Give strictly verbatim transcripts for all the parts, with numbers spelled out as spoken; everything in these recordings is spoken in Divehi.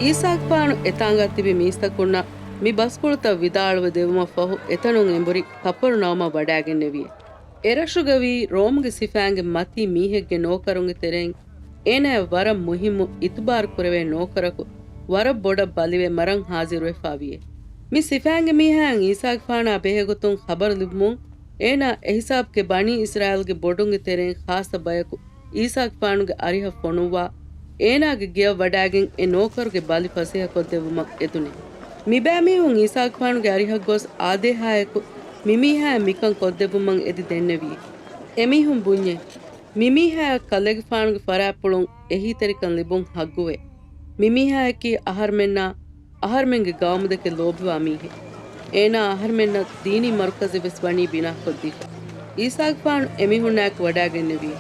އީސާގެފާނު އެތާނގާ ތިބި މީސްތަކުންނަށް މި ބަސްފުޅުތައް ވިދާޅުވެ ދެވުމަށް ފަހު، އެތަނުން އެނބުރި ކަފަރުނައުމަށް ވަޑާގެންނެވި. އެރަށުގަވީ ރޯމުގެ ސިފައިންގެ މަތީ މީހެއްގެ ނޯކަރުންގެ ތެރެއިން އޭނާއަށް ވަރަށް މުހިއްމު، އިތުބާރު ކުރެވޭ ނޯކަރަކު ވަރަށް ބޮޑަށް ބަލިވެ މަރަން ހާޒިރުވެފާވިއެ. މި ސިފައިންގެ މީހާއަށް އީސާގެފާނާ ބެހޭގޮތުން ޚަބަރު ލިބުމުން، އޭނާ އެހިސާބުގެ ބަނީ އިސްރާއީލްގެ ބޮޑުންގެ ތެރެއިން ޚާއްޞަ ބަޔަކު އީސާގެފާނުގެ އަރިހަށް ފޮނުއްވާ، އޭނާގެ ގެޔަށް ވަޑާގެން އެ ނޯކަރުގެ ބަލި ފަސޭހަކޮށްދެއްވުމަށް އެދުނެ. މިބައިމީހުން އީސާގެފާނުގެ އަރިހަށް ގޮސް އާދޭހާއެކު މިމީހާއަށް މިކަން ކޮށްދެއްވުމަށް އެދި ދެންނެވި. އެމީހުން ބުންޏޭ، މިމީހާއަށް ކަލޭގެފާނުގެ ފަރާތްޕުޅުން އެހީތެރިކަން ލިބުން ހައްގުވޭ. މިމީހާއަކީ އަހަރުމެންނާ އަހަރުމެންގެ ގައުމުދެކެ ލޯބިވާ މީހެއް. އޭނާ އަހަރުމެންނަށް ދީނީ މަރުކަޒެއް ވެސް ވަނީ ބިނާކޮށްދީފަ. އީސާގެފާނު އެމީހުންނާއެކު ވަޑާގެންނެވި.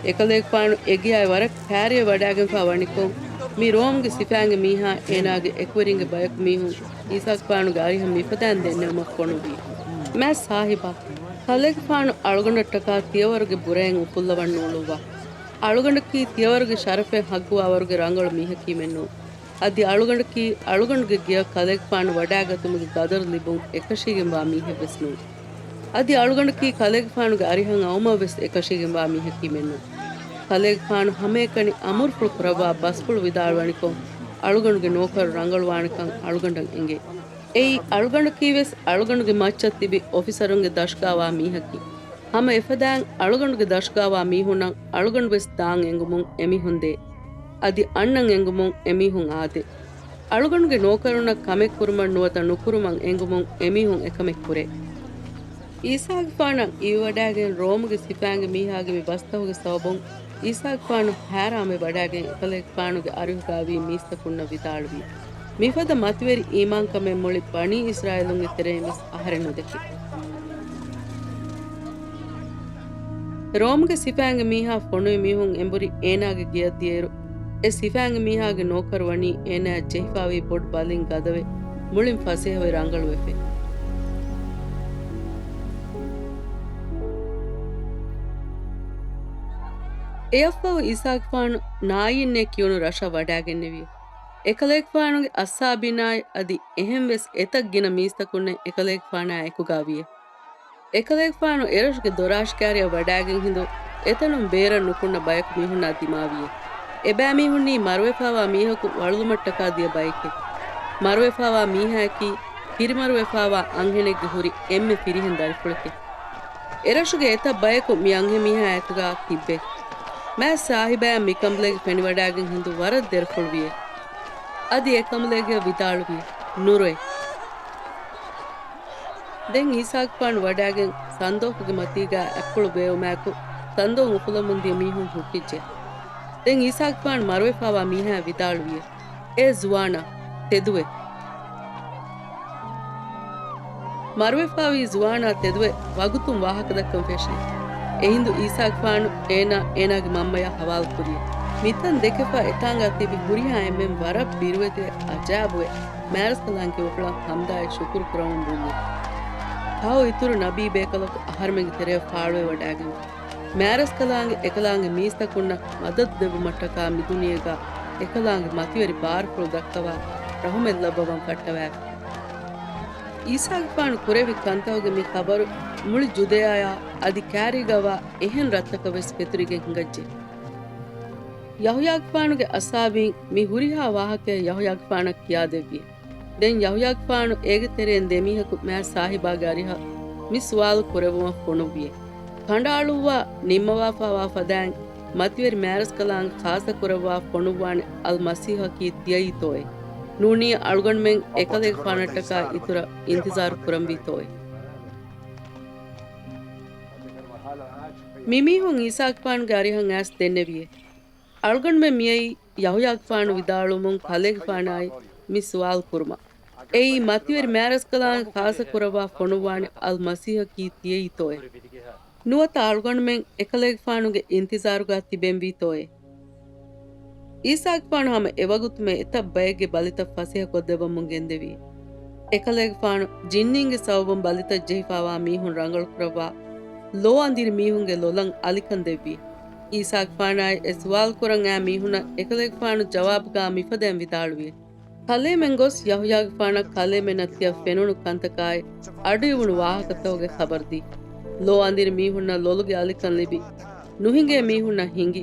އެކަލޭގެފާނު އެގެޔާއި ވަރަށް ކާރިއަށް ވަޑާގެންފާ ވަނިކޮށް، މި ރޯމްގެ ސިފައިންގެ މީހާ އޭނާގެ އެކުވެރިންގެ ބަޔަކު މީހުން އީސާގެފާނުގެ އަރިހަށް މިފަދައިން ދެންނެވުމަށް ފޮނުއްވި. މާތް ސާހިބާ، ކަލޭގެފާނު އަޅުގަނޑަށްޓަކާ ތިޔަވަރުގެ ބުރައެއް އުފުއްލަވަން ނޫޅުއްވާ. އަޅުގަނޑަކީ ތިޔަވަރުގެ ޝަރަފެއް ހައްގުވާވަރުގެ ރަނގަޅު މީހަކީމެއްނޫން. އަދި އަޅުގަނޑަކީ އަޅުގަނޑުގެ ގެޔަށް ކަލޭގެފާނު ވަޑާގަތުމުގެ ގަދަރު ލިބުން އެކަށީގެންވާ މީހެއްވެސް ނޫން. އަދި އަޅުގަނޑަކީ ކަލޭގެފާނުގެ އަރިހަށް އައުމަށްވެސް އެކަށީގެންވާ މީހަކީމެއްނޫން. ކަލޭގެފާނު ހަމައެކަނި އަމުރުފުޅު ކުރައްވާ ބަސްފުޅު ވިދާޅުވަނިކޮށް، އަޅުގަނޑުގެ ނޯކަރު ރަނގަޅުވާނެކަން އަޅުގަނޑަށް އެނގޭ. އެއީ، އަޅުގަނޑަކީވެސް އަޅުގަނޑުގެ މައްޗަށް ތިބި އޮފިސަރުންގެ ދަށުގާވާ މީހަކީ. ހަމަ އެފަދައިން އަޅުގަނޑުގެ ދަށުގާވާ މީހުންނަށް އަޅުގަނޑުވެސް ދާން އެނގުމުން އެމީހުން ދޭ. އަދި އަންނަން އެނގުމުން އެމީހުން އާދޭ. އަޅުގަނޑުގެ ނޯކަރުންނަށް ކަމެއް ކުރުމަށް ނުވަތަ ނުކުރުމަށް އެނގުމުން އެމީހުން އެކަމެއް ކުރޭ. އީސާގެފާނަށް އިވިވަޑާގެން ރޯމުގެ ސިފައިންގެ މީހާގެ މި ބަސްތަކުގެ ސަބަބުން އީސާގެފާނު ހައިރާންވެ ވަޑާގެން އެކަލޭގެފާނުގެ އަރިހުގާވީ މީސްތަކުންނަށް ވިދާޅުވީ، މިފަދަ މަތިވެރި އީމާންކަމެއް މުޅި ބަނީ އިސްރާއީލުންގެ ތެރެއިން ވެސް އަހަރެއް ނުދެކި. ރޯމުގެ ސިފައިންގެ މީހާ ފޮނުވި މީހުން އެނބުރި އޭނާގެ ގެޔަށް ދިޔައިރު، އެ ސިފައިންގެ މީހާގެ ނޯކަރު ވަނީ އޭނާއަށް ޖެހިފާވީ ބޮޑު ބަލިން ގަދަވެ، މުޅިން ފަސޭހަވެ ރަނގަޅުވެފަ. އެއަށްފަހު އީސާގެފާނު ނާއީންއޭ ކިޔުނު ރަށަށް ވަޑާގެންނެވި. އެކަލޭގެފާނުގެ އައްސާބީނާއި އަދި އެހެންވެސް އެތައް ގިނަ މީސްތަކުންނެއް އެކަލޭގެފާނާ އެކުގާވިއެ. އެކަލޭގެފާނު އެރަށުގެ ދޮރާށިކާރިއަށް ވަޑާގެން ހިނދު، އެތަނުން ބޭރަށް ނުކުންނަ ބަޔަކު މީހުންނާ ދިމާވިއެ. އެބައިމީހުންނީ މަރުވެފާވާ މީހަކު ވަޅުލުމަށްޓަކާ ދިޔަ ބައެކެ. މަރުވެފާވާ މީހާއަކީ ފިރިމަރުވެފާވާ އަންހެނެއްގެ ހުރި އެންމެ ފިރިހެން ދަރިފުޅެކެ. އެރަށުގެ އެތައް ބަޔަކު މި އަންހެންމީހާ އެކުގާ ތިއްބެ. މާތް ސާހިބާއަށް މިކަނބުލޭގެ ފެނިވަޑާގެން ހިނދު ވަރަށް ދެރަފުޅުވިއެ. އަދި އެކަނބުލޭގެ ވިދާޅުވި، ނުރޮއެ. ދެން އީސާގެފާނު ވަޑާގެން ސަންދޯހުގެ މަތީގާ އަތްޕުޅު ބޭއުމާއެކު، ސަންދޯހު އުފުލަމުން ދިޔަ މީހުން ހުއްޓިއްޖެ. ދެން އީސާގެފާނު މަރުވެފާވާ މީހާއަށް ވިދާޅުވިއެ، އޭ ޒުވާނާ، ތެދުވެ. މަރުވެފާވީ ޒުވާނާ ތެދުވެ ވަގުތުން ވާހަކަދައްކަން ފެށި. އެހިނދު އީސާގެފާނު އޭނާ އޭނާގެ މަންމަޔަށް ހަވާލުކުރި. މިތަން ދެކެފަ އެތާނގާ ތިބި ހުރިހާ އެންމެން ވަރަށް ބިރުވެތިވެ އަޖާބުވެ މާރަސްކަލާނގެ ކިބަފުޅަށް ހަމްދާއި ޝުކުރު ކުރަމުން ބުންޏެ. ފަހު އިތުރު ނަބީ ބޭކަލަކު އަހަރުމެންގެ ތެރެއަށް ފާޅުވެ ވަޑާގެން. މާރަސްކަލާނގެ އެކަލާނގެ މީސްތަކުންނަށް މަދަދު ދެއްވުމަށްޓަކާ މިދުނިޔޭގާ އެކަލާނގެ މަތިވެރި ބާރުފުޅު ދައްކަވާ ރަހުމަތް ލައްވަވަން ފައްޓަވާފި. އީސާގެފާނު ކުރެއްވި ކަންތަކުގެ މި ޚަބަރު މުޅި ޖުދޭޔާ އަދި ކާރީގަވާ އެހެން ރަށްތަކަށް ވެސް ފެތުރިގެން ހިނގައްޖެ. ޔަހުޔާގެފާނުގެ އަސްހާބީން މި ހުރިހާ ވާހަކަޔަށް ޔަހުޔާގެފާނަށް ކިޔާދެއްވި. ދެން ޔަހުޔާގެފާނު އޭގެ ތެރެއިން ދެމީހަކު މާތް ސާހިބާގެ އަރިހަށް މި ސުވާލު ކުރެއްވުމަށް ފޮނުއްވިއެ. ކަނޑައަޅުއްވާ ނިންމަވާފާވާ ފަދައިން މަތިވެރި މާރަސްކަލާނގެ ޚާއްޞަ ކުރައްވާ ފޮނުއްވާނެ އަލްމަސީޙަކީ ތިޔައީތޯއޭ؟ ނޫނީ އަޅުގަނޑުމެން އެކަލޭގެފާނަށްޓަކާ އިތުރަށް އިންތިޒާރު ކުރަންވީތޯއޭ؟ މިމީހުން އީސާގެފާނުގެ އަރިހަށް އައިސް ދެންނެވިއޭ. އަޅުގަނޑުމެން މިއައީ ޔަހުޔާގެފާނު ވިދާޅުވުމުން ކަލޭގެފާނާއި މި ސުވާލު ކުރުމަށް. އެއީ މަތިވެރި މާރަސްކަލާނގެ ޚާއްޞަ ކުރައްވާ ފޮނުއްވާނެ އަލްމަސީޙަކީ ތިޔައީތޯއޭ؟ ނުވަތަ އަޅުގަނޑުމެން އެކަލޭގެފާނުގެ އިންތިޒާރުގާ ތިބެންވީތޯއޭ؟ އީސާގެފާނު ހަމަ އެވަގުތުމެ އެތައް ބައެއްގެ ބަލިތައް ފަސޭހަކޮށްދެއްވަމުން ގެންދެވި. އެކަލޭގެފާނު ޖިންނީންގެ ސަބަބުން ބަލިތައް ޖެހިފާވާ މީހުން ރަނގަޅުކުރައްވާ ލޯ އަނދިރި މީހުންގެ ލޮލަށް އަލިކަން ދެއްވި. އީސާގެފާނާއި އެ ސުވާލު ކުރަން އައި މީހުނަށް އެކަލޭގެފާނު ޖަވާބުގާ މިފަދައިން ވިދާޅުވި. ކަލޭމެން ގޮސް ޔަހުޔާގެފާނަށް ކަލޭމެންނަށް ތިޔަ ފެނުނު ކަންތަކާއި އަޑުއިވުނު ވާހަކަތަކުގެ ޚަބަރުދީ. ލޯ އަނދިރި މީހުންނަށް ލޮލުގެ އަލިކަން ލިބި، ނުހިނގޭ މީހުންނަށް ހިނގި،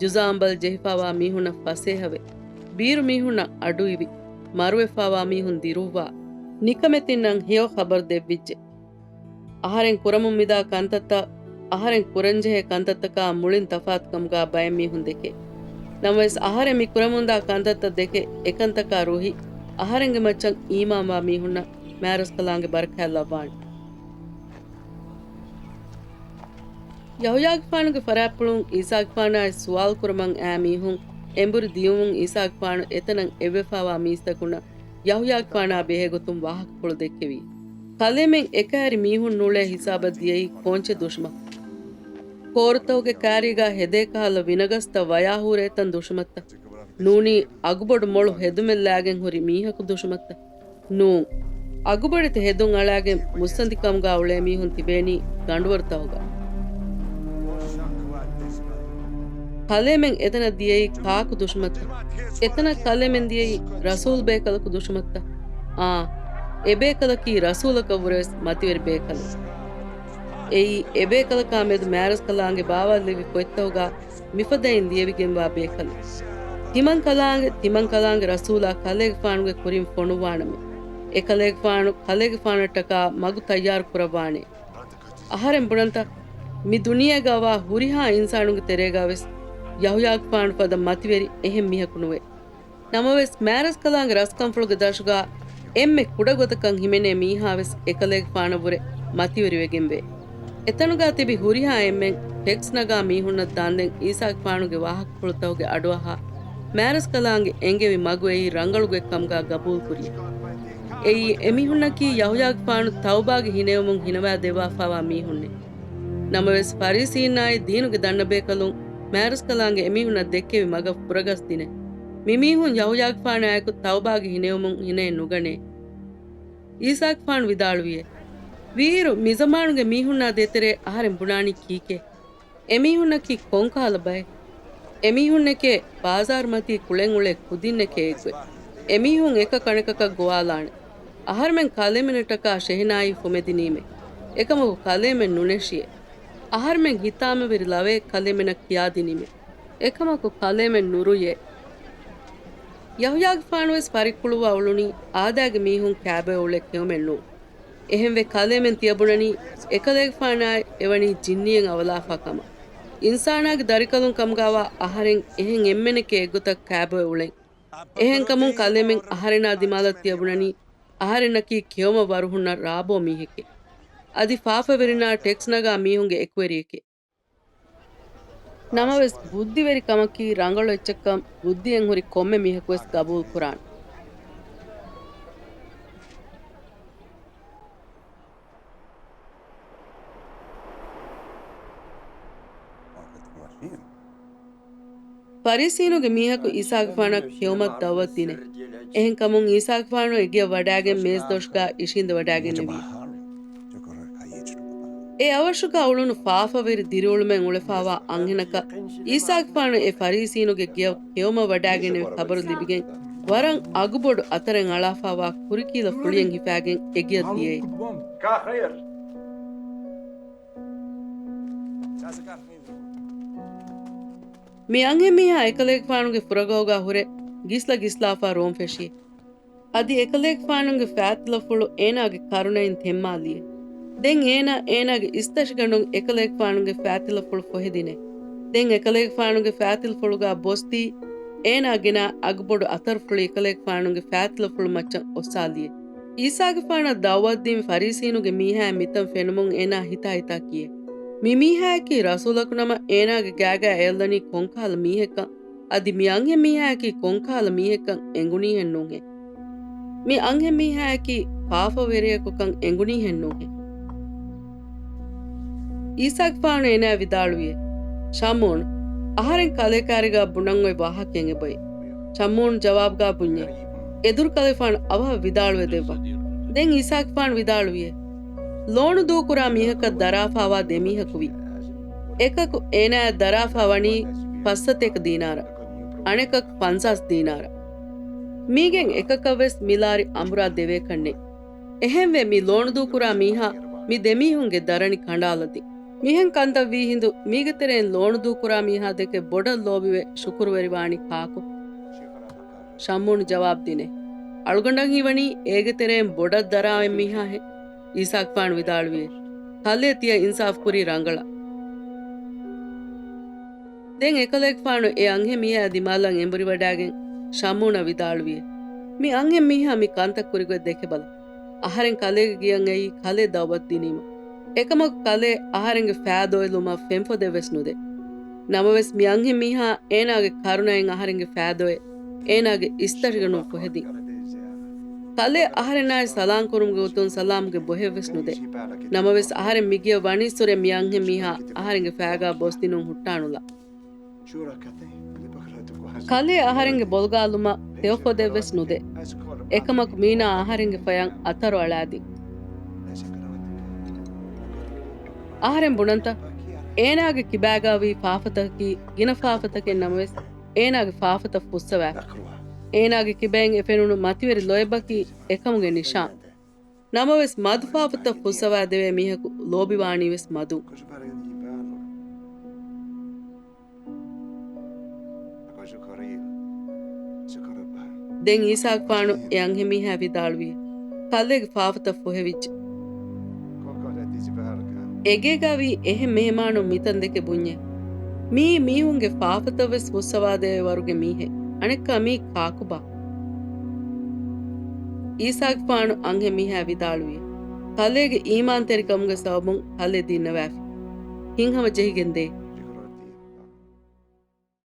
ޖުޒާ އަނބަލް ޖެހިފާވާ މީހުންނަށް ފަސޭހަވެ، ބީރު މީހުންނަށް އަޑުއިވި، މަރުވެފާވާ މީހުން ދިރުއްވާ، ނިކަމެތިންނަށް ހެޔޮ ޚަބަރު ދެއްވިއްޖެ. އަހަރެން ކުރަމުން މިދާ ކަންތައްތައް، އަހަރެން ކުރަންޖެހޭ ކަންތައްތަކާ މުޅިން ތަފާތުކަމުގާ ބައެއް މީހުން ދެކޭ. ނަމަވެސް، އަހަރެން މި ކުރަމުންދާ ކަންތައްތައް ދެކެ، އެކަންތަކާ ރުހި، އަހަރެންގެ މައްޗަށް އީމާންވާ މީހުންނަށް މާރަސްކަލާނގެ ބަރަކާތް ލައްވާނެ. ޔަހުޔާގެފާނުގެ ފަރާތްޕުޅުން އީސާގެފާނާއި ސުވާލުކުރަމުން އައި މީހުން އެނބުރި ދިޔުމުން އީސާގެފާނު އެތަނަށް އެއްވެފާވާ މީސްތަކުންނަށް ޔަހުޔާގެފާނާ ބެހޭގޮތުން ވާހަކަފުޅު ދެއްކެވި. ކަލޭމެން އެކައިރި މީހުން ނޫޅޭ ހިސާބަށް ދިޔައީ ކޯންޗެއް ދުށުމަށް. ކޯރުތަކުގެ ކާރީގާ ހެދޭ ކަހަލަ ވިނަގަސްތައް ވަޔާ ހޫރޭތަން ދުށުމަށްތަ؟ ނޫނީ އަގުބޮޑު މޮޅު ހެދުމެއް ލާގެން ހުރި މީހަކު ދުށުމަށްތަ؟ ނޫން. އަގުބޮޑެތި ހެދުން އަޅާގެން މުއްސަނދިކަމުގާ އުޅޭ މީހުން ތިބޭނީ ގަނޑުވަރުތަކުގަ. ކަލޭމެން އެތަނަށް ދިޔައީ ކާކު ދުށުމަށްތަ؟ އެތަނަށް ކަލޭމެން ދިޔައީ ރަސޫލް ބޭކަލަކު ދުށުމަށްތަ؟ އާނ. އެބޭކަލަކީ ރަސޫލަކަށްވުރެވެސް މަތިވެރި ބޭކަލެއް. އެއީ އެބޭކަލަކާ މެދު މާރަސްކަލާނގެ ބާވަތްލެއްވި ފޮތްތަކުގާ މިފަދައިން ލިޔެވިގެންވާ ބޭކަލެއް. ތިމަންކަލާނގެ، ތިމަންކަލާނގެ ރަސޫލާ ކަލޭގެފާނުގެ ކުރިން ފޮނުއްވާނަމޭ. އެކަލޭގެފާނު ކަލޭގެފާނަށްޓަކާ މަގު ތައްޔާރު ކުރައްވާނެ. އަހަރެން ބުނަންތަ؟ މި ދުނިޔޭގަ އަވާ ހުރިހާ އިންސާނުންގެ ތެރޭގަވެސް ޔަހުޔާގެފާނު ފަދަ މަތިވެރި އެހެން މީހަކު ނުވޭ. ނަމަވެސް، މާރަސްކަލާނގެ ރަސްކަންފުޅުގެ ދަށުގާ އެންމެ ކުޑަ ގޮތަކަށް ހިމެނޭ މީހާވެސް އެކަލޭގެފާނަށްވުރެ މަތިވެރިވެގެންވޭ. އެތަނުގާ ތިބި ހުރިހާ އެންމެން ޓެކްސް ނަގާ މީހުންނަށް ދާންދެން އީސާގެފާނުގެ ވާހަކަފުޅުތަކުގެ އަޑުއަހާ، މާރަސްކަލާނގެ އެންގެވި މަގު އެއީ ރަނގަޅު ގޮތްކަމުގާ ގަބޫލުކުރި. އެއީ އެމީހުންނަކީ ޔަހުޔާގެފާނު ތައުބާގެ ހިނެއުމުން ހިނަވާ ދެއްވާފާވާ މީހުންނޭ. ނަމަވެސް، ފަރީސީންނާއި ދީނުގެ ދަންނަބޭކަލުން މާރަސްކަލާނގެ އެމީހުންނަށް ދެއްކެވި މަގަށް ފުރަގަސް ދިނެ. މިމީހުން ޔަހުޔާގެފާނާއެކު ތައުބާގެ ހިނެއުމުން ހިނައެއް ނުގަނޭ. އީސާގެފާނު ވިދާޅުވިއޭ، ވީއިރު މިޒަމާނުގެ މީހުންނާ ދޭތެރޭ އަހަރެން ބުނާނީ ކީކޭ؟ އެމީހުންނަކީ ކޮންކަހަލަ ބައެއް؟ އެމީހުންނެކޭ ބާޒާރުމަތީ ކުޅެން އުޅޭ ކުދިންނެކޭ އެއްގޮތް. އެމީހުން އެކަކު އަނެކަކަށް ގޮވާލާނެ. އަހަރުމެން ކަލޭމެންނަށްޓަކާ ޝެހެނާއީ ފުމެދިނީމޭ. އެކަމަކު ކަލޭމެން ނުނެށިއޭ. އަހަރުމެން ހިތާމަވެރި ލަވައެއް ކަލޭމެނަށް ކިޔާދިނީމޭ. އެކަމަކު ކަލޭމެން ނުރުއިއޭ. ޔަހުޔާގެފާނުވެސް ފަރިއްކުޅުއްވާ އުޅުނީ އާދައިގެ މީހުން ކާބޮއެ އުޅޭ ކެއުމެއް ނޫން. އެހެންވެ، ކަލޭމެން ތިޔަބުނަނީ އެކަލޭގެފާނާއި އެވަނީ ޖިންނިއެއް އަވަލާފާ ކަމަށް. އިންސާނާގެ ދަރިކަލުން ކަމުގާވާ އަހަރެން އެހެން އެންމެނެކޭ އެއްގޮތަށް ކާބޮއެ އުޅެން. އެހެންކަމުން ކަލޭމެން އަހަރެންނާ ދިމާލަށް ތިޔަބުނަނީ އަހަރެންނަކީ ކެއުމަށް ވަރުހުންނަށް ރާބޯ މީހެކޭ. އަދި ފާފަވެރިންނާ ޓެކްސް ނަގާ މީހުންގެ އެކުވެރިއެކޭ. ނަމަވެސް، ބުއްދިވެރިކަމަކީ ރަނގަޅު އެއްޗެއްކަން ބުއްދިއެއް ހުރި ކޮންމެ މީހަކުވެސް ގަބޫލުކުރާނެ. ފަރީސީނުގެ މީހަކު އީސާގެފާނަށް ކެއުމަށް ދައުވަތު ދިނޭ. އެހެންކަމުން އީސާގެފާނު އެގެއަށް ވަޑާގެން މޭޒުދޮށުގާ އިށީނދެވަޑާގެންނެވި. އެ އަވަށުގާ އުޅުނު ފާފަވެރި ދިރިއުޅުމެއް އުޅެފާވާ އަންހެނަކަށް އީސާގެފާނު އެ ފަރީސީނުގެ ގެޔަށް ކެއުމަށް ވަޑާގެންނެވި ޚަބަރު ލިބިގެން ވަރަށް އަގުބޮޑު އަތަރެއް އަޅާފާވާ ކުރިކީލަ ފުޅިއެއް ހިފާގެން އެގެޔަށް ދިޔައޭ. މި އަންހެންމީހާ އެކަލޭގެފާނުގެ ފުރަގަހުގާ ހުރެ ގިސްލަ ގިސްލާފާ ރޯން ފެށި. އަދި އެކަލޭގެފާނުގެ ފާތިލަފުޅު އޭނާގެ ކަރުނައިން ތެންމާލިއޭ. ދެން އޭނާ އޭނާގެ އިސްތަށިގަނޑުން އެކަލޭގެފާނުގެ ފާތިލަފުޅު ފޮހެދިނޭ. ދެން އެކަލޭގެފާނުގެ ފާތިލަފުޅުގާ ބޮސްދީ، އޭނާ ގެނާ އަގުބޮޑު އަތަރުފުޅި އެކަލޭގެފާނުގެ ފާތިލަފުޅު މައްޗަށް އޮއްސާލިއޭ. އީސާގެފާނަށް ދައުވަތުދިން ފަރީސީނުގެ މީހާއަށް މިތަން ފެނުމުން އޭނާ ހިތާ ހިތާ ކިޔޭ. މި މީހާއަކީ ރަސޫލަކު ނަމަ އޭނާގެ ގާގާ އެއަށްލަނީ ކޮންކަހަލަ މީހެއްކަން، އަދި މި އަންހެން މީހާއަކީ ކޮންކަހަލަ މީހެއްކަން އެނގުނީހެއް ނޫންހޭ. މި އަންހެން މީހާއަކީ ފާފަވެރިޔަކުކަން އެނގުނީހެއް ނޫންހޭ. އީސާގެފާނު އޭނާއަށް ވިދާޅުވިއޭ، ޝަމޫން، އަހަރެން ކަލޭކާރިގާ ބުނަން އޮތް ވާހަކައެއް އެބައޮތް. ޝަމޫން ޖަވާބުގާ ބުންޏޭ، އެދުރު ކަލޭފާނު އަވަހަށް ވިދާޅުވެ ދެއްވާ. ދެން އީސާގެފާނު ވިދާޅުވިއޭ، ލޯނު ދޫކުރާ މީހަކަށް ދަރާފާވާ ދެމީހަކުވީ. އެކަކު އޭނާއަށް ދަރާފާ ވަނީ ފައްސަތޭކަ ދީނާރަށް، އަނެކަކު ފަންސާސް ދީނާރަށް. މީގެން އެކަކަށްވެސް މި ލާރި އަނބުރާ ދެވޭކަށްނެތް. އެހެންވެ، މި ލޯނުދޫކުރާ މީހާ މި ދެމީހުންގެ ދަރަނި ކަނޑާލަދިން. މިހެން ކަންތައް ވީ ހިނދު، މީގެ ތެރެއިން ލޯނުދޫކުރާ މީހާ ދެކެ ބޮޑަށް ލޯބިވެ ޝުކުރުވެރިވާނީ ކާކު؟ ޝަމޫން ޖަވާބު ދިނޭ، އަޅުގަނޑަށް ހީވަނީ އޭގެ ތެރެއިން ބޮޑަށް ދަރާވެން މީހާހެން. އީސާގެފާނު ވިދާޅުވިއޭ، ކަލޭ ތިޔަ އިންސާފު ކުރީ ރަނގަޅަށް. ދެން އެކަލޭގެފާނު އެ އަންހެން މީހާ ދިމާލަށް އެނބުރިވަޑާގެން ޝަމޫނަށް ވިދާޅުވިއޭ، މި އަންހެން މީހާ މި ކަންތައް ކުރިގޮތް ދެކެބަލަ. އަހަރެން ކަލޭގެ ގެޔަށް އައީ ކަލޭ ދައުވަތު ދިނީމަ. އެކަމަކު ކަލޭ އަހަރެންގެ ފައިދޮވެލުމަށް ފެންފޮދެއްވެސް ނުދޭ. ނަމަވެސް މި އަންހެން މީހާ އޭނާގެ ކަރުނައިން އަހަރެންގެ ފައިދޮވެ އޭނާގެ އިސްތަށިގަނޑުން ފޮހެދިން. ކަލޭ އަހަރެންނާއި ސަލާން ކުރުމުގެ ގޮތުން ސަލާމްގެ ބޮހެއްވެސް ނުދޭ. ނަމަވެސް އަހަރެން މިގެޔަށް ވަނީއްސުރެ މި އަންހެން މީހާ އަހަރެންގެ ފައިގާ ބޮސްދިނުން ހުއްޓާނުލާ. ކަލޭ އަހަރެންގެ ބޮލުގާލުމަށް ތެޔޮފޮދެއްވެސް ނުދޭ. އެކަމަކު މީނާ އަހަރެންގެ ފަޔަށް އަތަރު އަޅާދިން. އަހަރެން ބުނަންތަ؟ އޭނާގެ ކިބާގާވީ ފާފަތަކަކީ ގިނަ ފާފަތަކެއް ނަމަވެސް، އޭނާގެ ފާފަތައް ފުއްސަވާފި. އޭނާގެ ކިބައިން އެ ފެނުނު މަތިވެރި ލޮޔަބަކީ އެކަމުގެ ނިޝާން. ނަމަވެސް، މަދު ފާފަތައް ފުއްސަވާދެވޭ މީހަކު ލޯބިވާނީވެސް މަދުން. ދެން އީސާގެފާނު އެ އަންހެންމީހާ ވިދާޅުވި، ކަލޭގެ ފާފަތައް ފޮހެވިއްޖެ. އެގޭގާވީ އެހެން މެހެމާނުން މިތަން ދެކެ ބުންޏޭ، މިއީ މީހުންގެ ފާފަތައްވެސް ފުއްސަވާދޭ ވަރުގެ މީހެއް. އަނެއްކާ މީ ކާކުބާ؟ އީސާގެފާނު އަންހެންމީހާ ވިދާޅުވި، ކަލޭގެ އީމާންތެރިކަމުގެ ސަބަބުން ކަލޭ ދިންނަވާފި. ހިތްހަމަޖެހިގެން ދޭ.